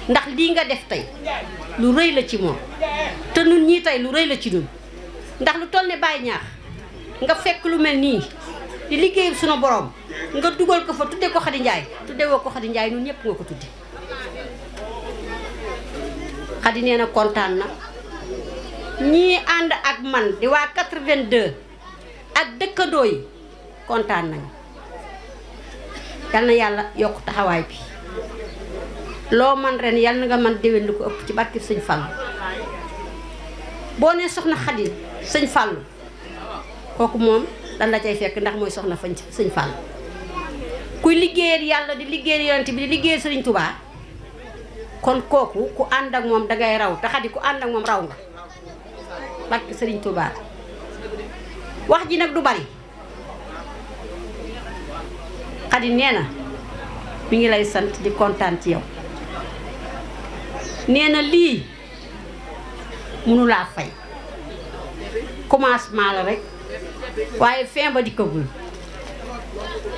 ndax lii nga def tey lu rëy la ci moom te nun ñii tey lu rëy la ci nun ndax lu toll ne Baay Ñaax nga fekk lu mel nii di liggéey sunu borom nga dugal ko fa tudde ko Xadi Njaay tudde woo ko Xadi Njaay nun ñëpp nga ko tudde Xadi nee na kontaan na ñii ànd ak man di waa 82 ak dëkkandoo yi kontaan nañu yal na yàlla yokk taxawaay bi loo man ren yal na nga man déwén lu ko ëpp ci barki sëñ Fallu boo nee soxna Xadi sëñ Fallu kooku moom dan la cay fekk ndax mooy soxna fañ sëñ Fallu kuy liggéeyal yàlla di liggéeyal yonent bi di liggéeyal sëriñ Touba kon kooku ku ànd ak moom dangay raw te Xadi ku ànd ak moom raw nga barki sëriñ Touba wax ji nag du bari Xadi nee na mi ngi lay sant di kontaan ci yow nee na lii mënu laa fay commencement la rek waaye fin ba dikkagul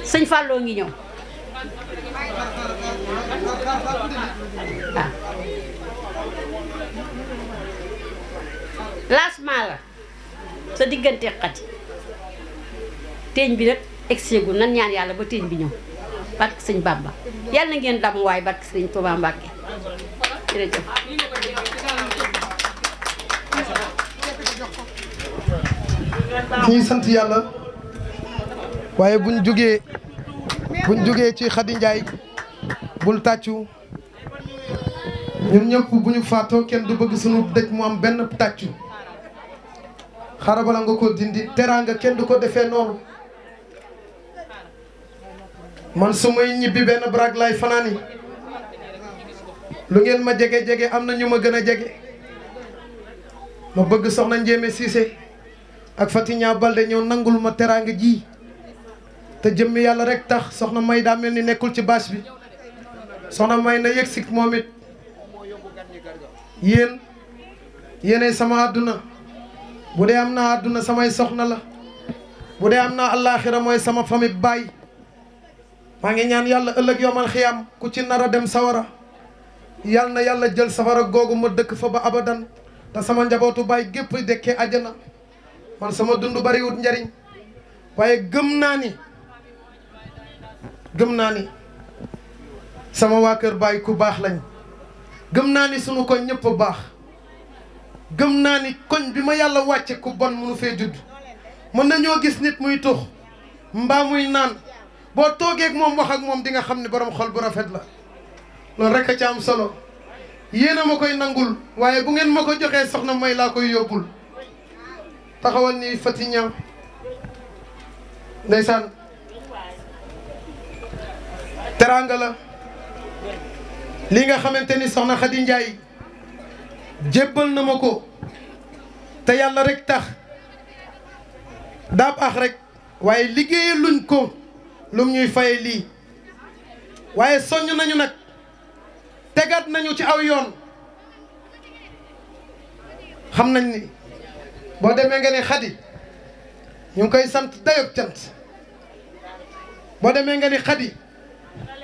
sëñ Falloo ngi ñëw waaw lancement la sa diggante Xadi teeñ bi nag egseegul nan ñaan yàlla ba teeñ bi ñëw barke sëñ Bamba yal na ngeen dam waay barke sëñ Touba Mbacke jërëjëf. ñuy sant yàlla waaye buñ jógee ci Khady Ndiaye bul tàccu ñun ñëpp bu ñu faatoo kenn du bëgg sunu dëj mu am benn tàccu xarabala nga ko dindi teraanga kenn du ko defee noonu man su may ñibbi benn baraag lay fanaani lu ngeen ma jege am na ñu ma gën a jege ma bëgg soxna Njéeme Cissé ak Fatigna Balde ñëw nangul ma teraanga ji te jëmmi yàlla rek tax soxna May daa mel ni nekkul ci bâche bi soxna May na yëg si moom it yéenay sama àdduna bu dee am naa àdduna samay soxna la bu dee am naa allaaxira mooy sama famille baay maa ngi ñaan yàlla ëllëg yomal xiyam ku ci nar a dem sawara yal na yàlla jël safara googu ma dëkk fa ba abadan te sama njabootu baay gépp dekkee àjjana man sama dund bariwut njariñ waaye gëm naa ni sama waa kër baay ku baax lañ gëm naa ni sunu koñ ñëpp a baax gëm naa ni koñ bi ma yàlla wàcce ku bon munu fee judd mën nañoo gis nit muy tux mbaa muy naan boo toogeeg moom wax ak moom di nga xam ne borom xol bu rafet la loolu rek a ci am solo yéen a ma koy nangul waaye bu ngeen ma ko joxee soxna May laa koy yóbbul taxawal ni Fatigna ndeysaan teraanga la li nga xamante ni soxna Khady Ndiaye jébbal na ma ko te yàlla rek tax daa baax rek waaye liggéeye luñ ko lum ñuy faye lii waaye soññ nañu nag tegaat nañu ci aw yoon xam nañ ni boo demee nga ne Khady ñu ngi koy sant dayob cant boo demee nga ni Khady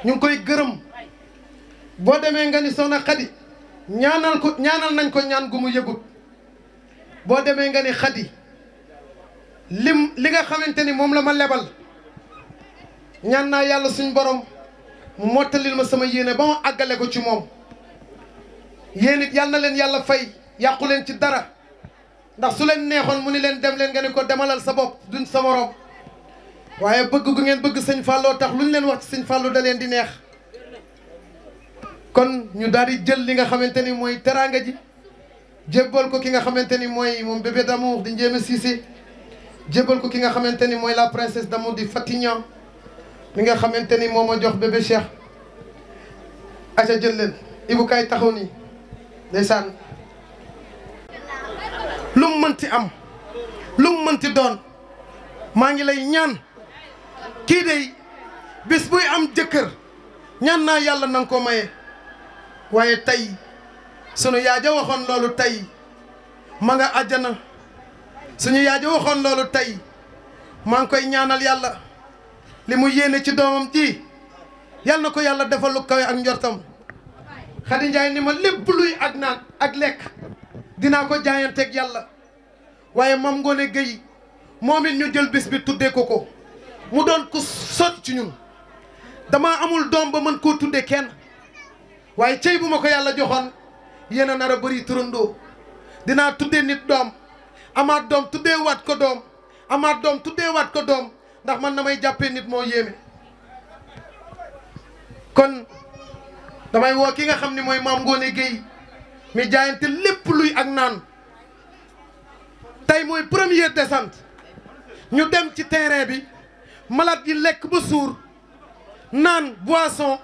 ñu ngi koy gërëm boo demee nga ni soxna Khady ñaanal nañ ko ñaan gu mu yëgut boo demee nga ni Khady li nga xamante ni moom la ma lebal ñaan naa yàlla suñ borom mu mottalil ma sama yéene ba ma àggale ko ci moom yéen it yal na leen yàlla fay yàqu leen ci dara ndax su leen neexoon mu ni leen dem leen nga ni ko demalal sa bopp duñ sa morom waaye bëgg gu ngeen bëgg sëñ Fallou tax lu ñu leen wax ci sëñ Fallou da leen di neex kon ñu daal di jël li nga xamante ni mooy teraanga ji jébbal ko ki nga xamante ni mooy moom bébé d'amour di Njéeme Cissé jébbal ko ki nga xamante ni mooy la princesse d'amour di Fatigna mi nga xamante ni moo ma jox bébé Cheikh aca jël leen Ibou Kay taxaw nii ndeysaan lu mu mënti am lu mu mënti doon maa ngi lay ñaan kii dey bis buy am jëkkër ñaan naa yàlla nanga ko maye waaye tey sunu yaaja waxoon loolu tey ma nga àjjana suñu yaaja waxoon loolu tey maa ngi koy ñaanal yàlla li mu yéene ci doomam ji yal na ko yàlla defal lu kawe ak njortam Khady Ndiaye ni ma lépp luy ak naan ak lekk dinaa ko jaayanteeg yàlla waaye Mame Ngoné Gueye moom it ñu jël bis bi tuddee ko mu doon ku sot ci ñun dama amul doom ba mën koo tuddee kenn waaye cey bu ma ko yàlla joxoon yéen a nar a bëri turandoo dinaa tuddee nit doom amaat doom tuddee waat ko doom amaat doom tuddee waat ko doom ndax man na may jàppee nit moo yéeme kon damay woo ki nga xam ne mooy Mame Ngoné Gueye mi jaayante lépp luy ak naan tey mooy première descente ñu dem ci terrain bi malade yi lekk ba suur naan boisson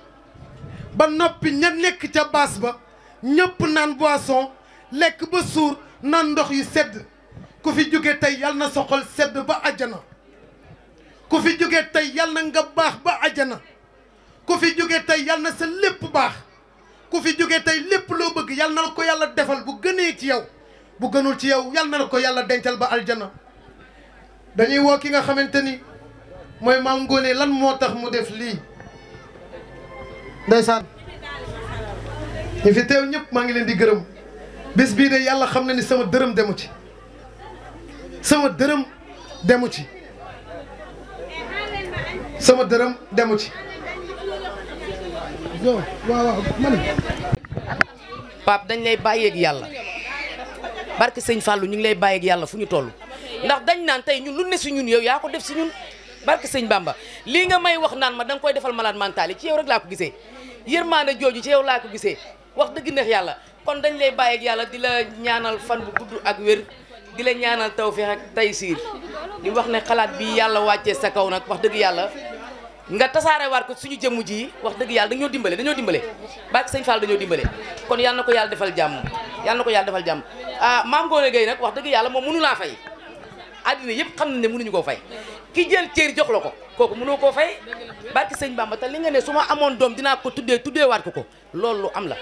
ba noppi ña nekk ca baas ba ñëpp naan boisson lekk ba suur naan ndox yu sedd ku fi jóge tey yal na soxal sedd ba àjjana ku fi jóge tey yal na nga baax ba àjjana ku fi jóge tey yal na sa lépp baax ku fi jóge tey lépp loo bëgg yal na la ko yàlla defal bu gënee ci yow bu gënul ci yow yal na la ko yàlla dencal ba aljana dañuy woo ki nga xamante ni mooy Mame Ngoné lan moo tax mu def lii ndeysaan ñi fi teew ñëpp maa ngi leen di gërëm bés bii de yàlla xam na ni sama dërëm demu ci sama dërëm demu ci sama dërëm demu ci waaw man Pape dañ lay bàyyeeg yàlla barke sëñ Fallou ñu ngi lay bàyyeeg yàlla fu ñu toll ndax dañ naan tey ñun lu ne si ñun yow yaa ko def si ñun barke sëñ Bamba lii nga may wax naan ma da nga koy defal malade mental yi ci yow rek laa ko gisee yërmande jooju ci yow laa ko gisee wax dëgg neex yàlla kon dañ lay bàyyeeg yàlla di la ñaanal fan bu gudd ak wér di la ñaanal tawfeex ak taysiir di wax ne xalaat bi yàlla wàccee sa kaw nag wax dëgg yàlla nga tasaare war ko suñu jëmm ji wax dëgg yàlla dañoo dimbale barke sëñ Fall dañoo dimbale kon yàlla na ko yàlla defal jàmm Mame Ngoné Gueye nag wax dëgg yàlla moom mënu laa fay àddina yëpp xam nañ ne mënuñu koo fay ki jël cër jox la ko kooku mënoo koo fay barke sëñ Bamba te li nga ne su ma amoon doom dinaa ko tuddeewaat ko loolu lu am la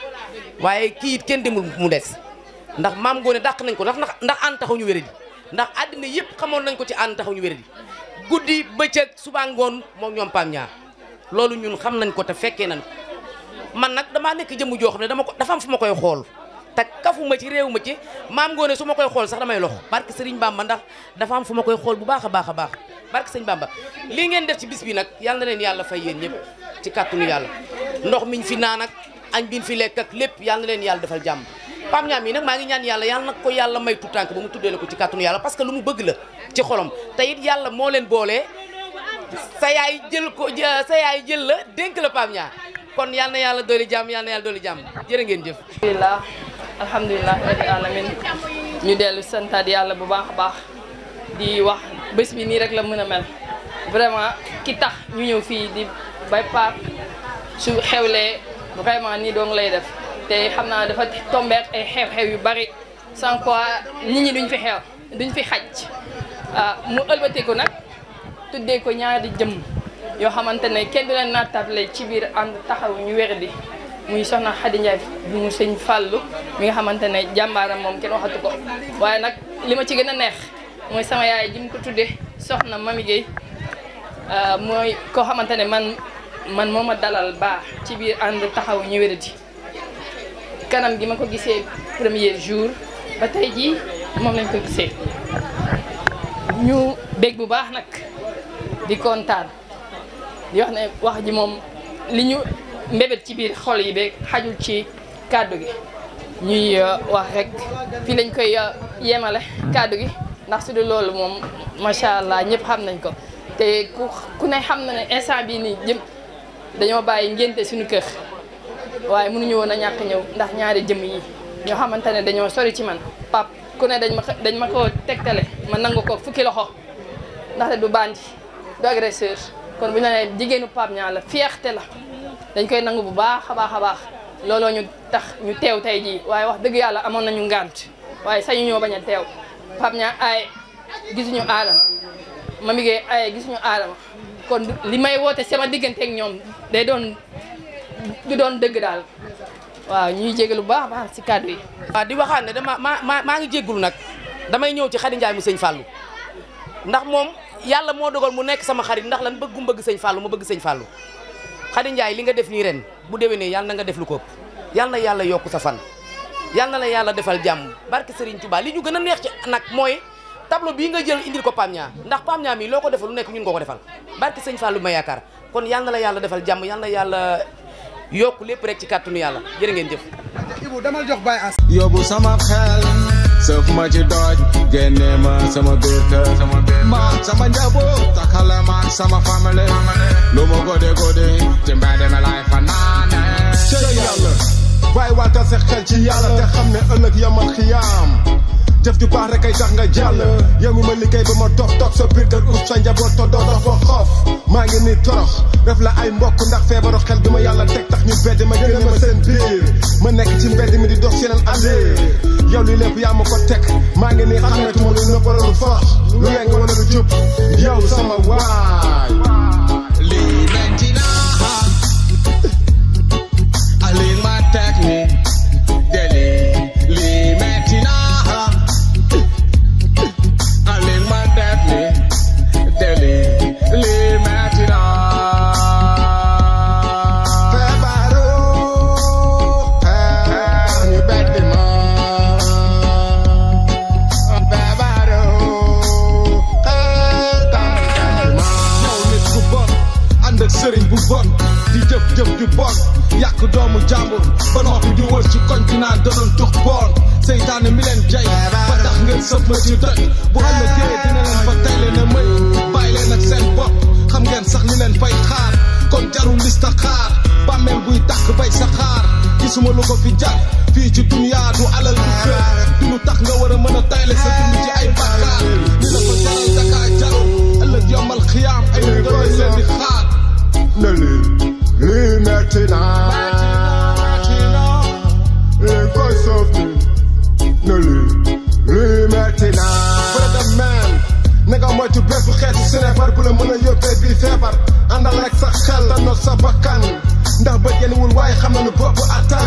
waaye kii it kenn demul mu des ndax Mame Ngoné dàq nañ ko ndax ànd taxaw ñu wéradi ndax àddina yëpp xamoon nañ ko ci ànd taxaw ñu wéradi guddi bëccëg suba ngoon moom ñoom Pam ñaar loolu ñun xam nañ ko te fekkee nañ ko man nag damaa nekk jëmm joo xam ne dafa am fu ma koy xool te kafuma ci réew ma ci Mame Ngoné su ma koy xool sax damay loxo barke Sëriñ Bamba ndax dafa am fu ma koy xool bu baax a baax a baax barke Sëriñ Bamba lii ngeen def ci bis bi nag yal na leen yàlla fay yéen ñëpp ci kàttanu yàlla ndox miñ fi naan ak añ biñ fi lekk ak lépp yal na leen yàlla defal jàmm Pam ñaam yi nag maa ngi ñaan yàlla yàlla nag ko yàlla may tu tànk ba mu tuddee la ko ci kàttanu yàlla parce que lu mu bëgg la ci xolom te it yàlla moo leen boolee sa yaay jël la dénk la Pam ñaar kon yal na yàlla dooli jàmm yal na yàlla dooli jàmm jërë ngeen jëf alhamdulilah rabbil alamin ñu dellu santaat yàlla bu baax a baax di wax bés bi nii rek la mën a mel vraiment ki tax ñu ñëw fii di bay Pape su xewlee vraiment nii doong lay def te xam naa dafa tombeek ay xew-xew yu bari sans quoi nit ñi duñ fi xaj mu ëlbateeku nag tuddee ko ñaari jëm yoo xamante ne kenn du leen naatable ci biir ànd taxaw ñu wéradi muy soxna Khady Ndiaye bi mu sëñ Fallou mi nga xamante ne jàmbaaram moom kenn waxatu ko waaye nag li ma ci gën a neex mooy sama yaay ji mu ko tuddee soxna Mami Gueye mooy koo xamante ne man moo ma dalal baax ci biir ànd taxaw ñu wéradi kanam gi ma ko gisee premier jour ba tey jii moom lañ ko gisee ñu bég bu baax nag di kontaan di wax ne wax ji moom li ñu mbébét ci biir xol yi beeg xajul ci kàddu gi ñuy wax rek fii lañ koy yemale kàddu gi ndax su dee loolu moom macha allah ñëpp xam nañ ko te ku ne xam na ne instant bii nii jëm dañoo bàyyi ngénte suñu kër waaye mënuñu woon a ñàkk ñëw ndax ñaari jëm yi ñoo xamante ne dañoo sori ci man Pape ku ne dañ ma ko tegtale ma nangu ko fukki loxo ndaxte du bandi du agresseur kon bu ñu nee jigéenu Pape Niang la fierté la dañ koy nangu bu baax a baax looloo ñu tax ñu teew tey jii waaye wax dëgg yàlla amoon nañu ngànt waaye sañu ñoo bañ a teew Pape Niang ay gisuñu aadama Mami Gueye ay gisuñu aadama kon li may woote sama diggante ak ñoom du doon dëgg daal waaw ñuy jégalu bu baax a baax si kàddu yi. waaw di waxaat ne maa ngi jégalu nag damay ñëw ci Khady Ndiaye mu sëñ Fallou ndax moom yàlla moo dogal mu nekk sama xarit ndax lan bëgg sëñ Fallou ma bëgg sëñ Fallou Khady Ndiaye li nga def nii ren bu déwénee yàlla na nga def lu ko ëpp yàlla na yàlla yokk sa fan yàlla na la yàlla defal jàmm barke Serigne Touba li ñu gën a neex ci nag mooy tableau bii nga jël indil ko Pam Niang ndax Pam Niang mii loo ko defal lu nekk ñun nga ko defal barke sëñ Fallou ma yaakaar kon yàlla na la yàlla defal jàmm yàlla na yàlla yokk lépp rek ci kàttanu yàlla jërë ngeen jëf. Ibou damal jox Baye As. yóbbu sama xel sëf ma ci dooj génne ma sama biir kër ma sama njaboot takkale ma sama famille lu ma gode ci mbedd mi laay fanaane ca yàlla waaye waata sa xel ci yàlla te xam ne ëllëg yamal xiyaam jëf ju baax rek ay tax nga jàll yow mi ma liggéey ba ma dox toog sa biir kër ut sa njaboot te doo dox ba xoof maa ngi nii torox def la ay mbokk ndax feebaru xel gi ma yàlla teg tax ñu bedd ma génne ma seen biir ma nekk ci mbedd mi di dox yeneen allée yow li lépp yaa ma ko teg maa ngi nii xametuma lu nëbb wala lu forox lu weng wala lu jub yow sama waay lii metti na ali ma teg ni deli lii metti na sëriñ bu bon di jëf ju bon yàq jàmbur ba noppi di wër ci koñ bi naan da doon tux boon seytaane mi leen jay ba tax ngeen sëf ma ci dëj bu ëllëgee dina leen fa tey leen a mëy bàyyi leen ak seen bopp xam ngeen sax li leen fay xaar kon jarul lista xaar bàmmeel buy tàkk bay sa xaar gisuma lu ko fi jar fii ci duniyaa du alal du kër du lu tax nga war a mën a tayle sa dund ci ay bàkkaar li la ko jaral dakaa jarul ëllëg yombal xiyaam ay ndëwee leen di xaar na lii metti naa lii koy soof ni na lii metti naa brother man na nga moytu bépp xeetu sinébar bu la mën a yóbbee bii feebar àndal rek sa xel te not sa bakkan ndax bëggeenwul waaye xam na nu bopp attan